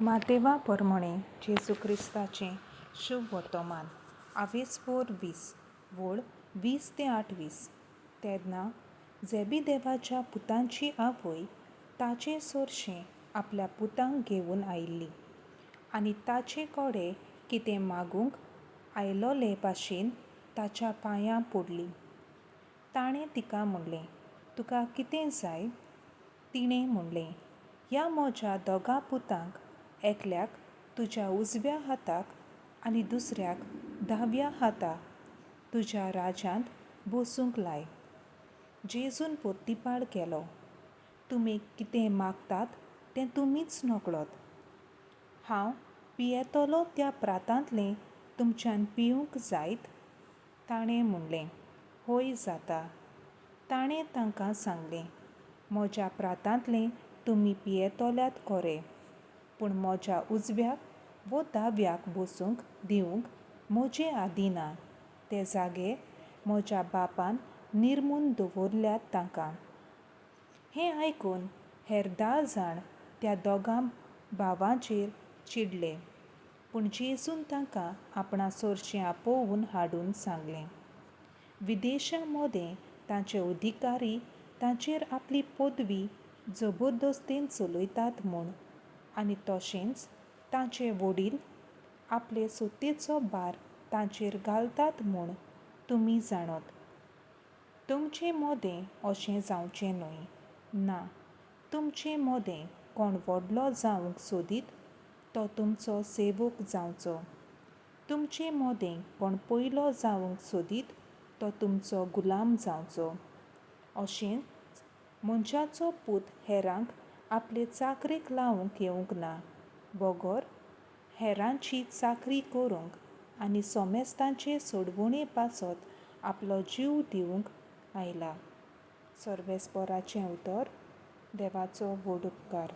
मातेवा परमणें जेजू क्रिस्ताचें शुभ वर्तमान आवेसपोर 20 वळ 20 ते 28. तेन्ना झेबेदेवाच्या पुतांची आवय ताचे सरशें आपल्या पुतांक घेवन आयिल्ली आनी ताचे कडेन कितें मागूंक आयलोले भाशेन ताच्या पांयां पडली. ताणें तिका म्हणलें, तुका कितें जाय? तिणें म्हणलें, ह्या म्हज्या दोगां पुतांक एकल्याक तुज्या उजव्या हाताक आनी दुसऱ्याक दाव्या हाता तुज्या राज्यांत बसूंक लाय. जेजून पोर्तिपाळ केलो, तुमी कितें मागतात तें तुमीच नकळत. हांव पियेतलो त्या प्रातांतलें तुमच्यान पिवंक जायत? ताणें म्हणलें, हय जाता. ताणें तांकां सांगलें, म्हज्या प्रातांतलें तुमी पियेतल्यात खरें, पूण म्हज्या उजव्याक वो दाव्याक बसूंक दिवंक म्हजे आदी ना. ते जागे म्हज्या बापान निर्मून दवरल्यात तांकां. हें आयकून हेर 10 जाण त्या दोगां भावांचेर चिडले. पूण जेजून तांकां आपणा सरशें आपोवन हाडून सांगलें, विदेशां मदें तांचे अधिकारी तांचेर आपली पदवी जबरदस्तेन चलयतात म्हूण आनी तशेंच तांचे वडील आपले सत्तेचो भार तांचेर घालतात म्हूण तुमी जाणत. तुमचे मदें अशें जावचें न्हय. ना, तुमचे मदें कोण व्हडलो जावंक सोदीत तो तुमचो सेवक जावचो. तुमचे मदें कोण पयलो जावंक सोदीत तो तुमचो गुलाम जावचो. अशेंच मनशाचो पूत हेरांक आपले चाकरेक लावंक येवंक ना, बगर हेरांची चाकरी करूंक आनी सोमेस्तांचे सोडवणे पासत आपलो जीव दिवंक आयला. सर्वेस्पोराचें उतर. देवाचो व्हड उपकार.